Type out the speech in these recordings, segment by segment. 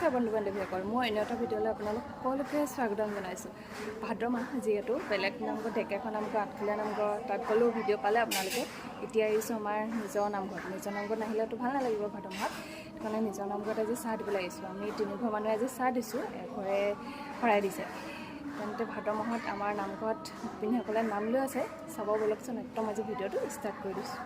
নমস্কাৰ বন্ধু বান্ধৱীসকল, মই অন্য এটা ভিডিঅ'লৈ আপোনালোক সকলোকে স্বাগতম জনাইছোঁ। ভাদ মাহ যিহেতু বেলেগ নামঘৰ, ঢেকীয়াখোৱা নামঘৰ, আঠখেলীয়া নামঘৰ, তাত গ'লেও ভিডিঅ' পালে আপোনালোকে। এতিয়া আহিছোঁ আমাৰ নিজৰ নামঘৰত। নিজৰ নামঘৰত নাহিলেতো ভাল নালাগিব ভাদ মাহত, সেইকাৰণে নিজৰ নামঘৰত আজি চাহ দিবলৈ আহিছোঁ। আমি তিনিঘৰ মানুহে আজি চাহ দিছোঁ, এঘৰে শৰাই দিছে। তেন্তে ভাদ মাহত আমাৰ নামঘৰত গোপিনীসকলে নাম লৈ আছে, চাব ব'লকচোন। একদম আজি ভিডিঅ'টো ষ্টাৰ্ট কৰি দিছোঁ।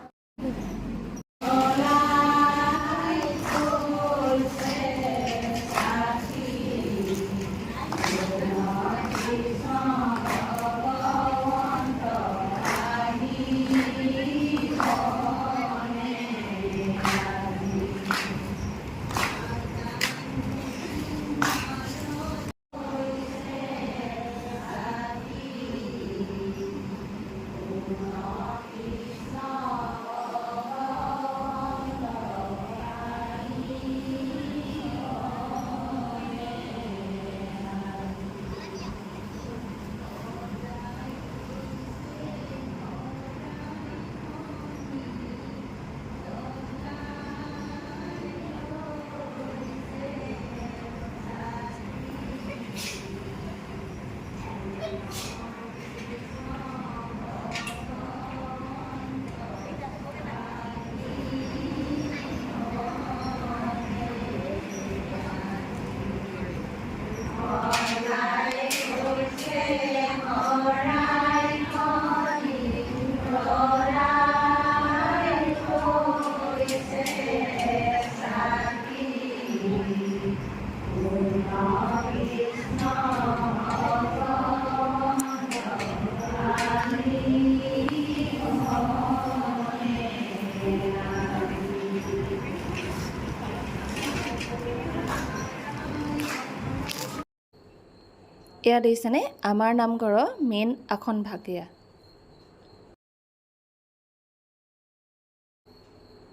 এয়া দেখিছেনে, আমাৰ নামঘৰৰ মেইন আসন ভাগ এয়া।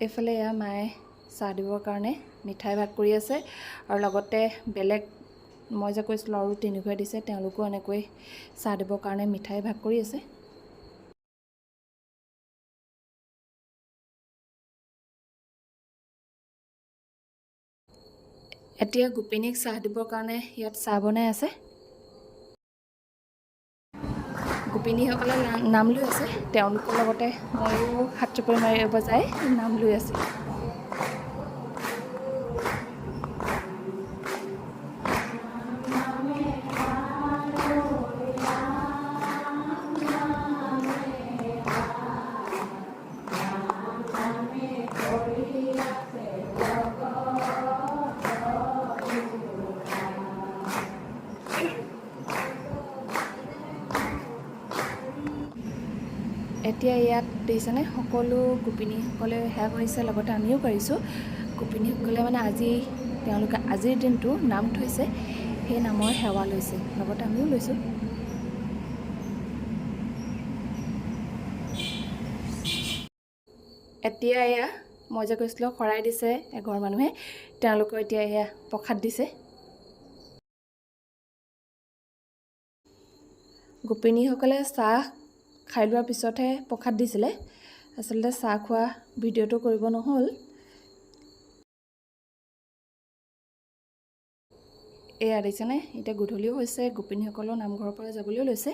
এইফালে এয়া মায়ে চাহ দিবৰ কাৰণে মিঠাই ভাগ কৰি আছে আৰু লগতে বেলেগ মই যে কৈছিলোঁ আৰু তিনিঘৰে দিছে, তেওঁলোকেও এনেকৈ চাহ দিবৰ কাৰণে মিঠাই ভাগ কৰি আছে। এতিয়া গোপিনীক চাহ দিবৰ কাৰণে ইয়াত চাহ বনাই আছে। গোপিনীসকলে নাম লৈ আছে, তেওঁলোকৰ লগতে ময়ো হাত চাপৰি মাৰি বজাই নাম লৈ আছোঁ। এতিয়া ইয়াত দেখিছেনে, সকলো গোপিনীসকলে সেৱা কৰিছে, লগতে আমিও কৰিছোঁ। গোপিনীসকলে মানে আজি তেওঁলোকে আজিৰ দিনটো নাম থৈছে, সেই নামৰ সেৱা লৈছে, লগতে আমিও লৈছোঁ। এতিয়া এয়া মই যে কৈছিলোঁ শৰাই দিছে এঘৰ মানুহে, তেওঁলোকৰ এতিয়া এয়া প্ৰসাদ দিছে। গোপিনীসকলে চাহ খাই লোৱাৰ পিছতহে প্ৰসাদ দিছিলে। আচলতে চাহ খোৱা ভিডিঅ'টো কৰিব নহ'ল। এয়া দেখিছেনে, এতিয়া গধূলিও হৈছে, গোপিনীসকলেও নামঘৰৰ পৰা যাবলৈও লৈছে।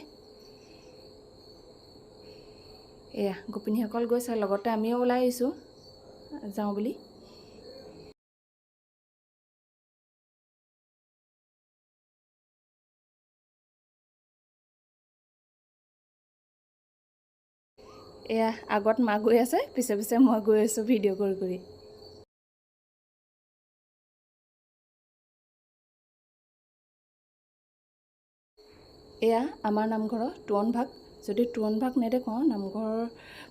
এয়া গোপিনীসকল গৈছে, লগতে আমিও ওলাই আহিছোঁ যাওঁ বুলি। এয়া আগত মা গৈ আছে, পিছে পিছে মই গৈ আছোঁ ভিডিঅ' কৰি কৰি। এয়া আমাৰ নামঘৰৰ তোৰণ ভাগ। যদি তোৰণ ভাগ নেদেখুৱাওঁ, নামঘৰ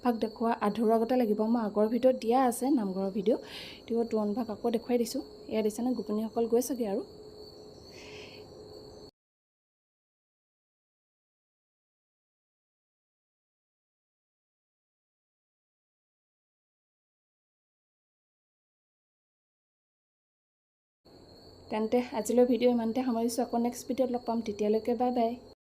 ভাগ দেখুওৱা আধৰুৱা গতে লাগিব। মই আগৰ ভিডিঅ'ত দিয়া আছে নামঘৰৰ ভিডিঅ', তেওঁ তোৰণ ভাগ আকৌ দেখুৱাই দিছোঁ। এয়া দিছেনে, গোপিনীসকল গৈছেগৈ আৰু। তেন্তে আজিলৈ ভিডিঅ' ইমানতে সামৰিছোঁ। আকৌ নেক্সট ভিডিঅ'ত লগ পাম, তেতিয়ালৈকে বাই বাই।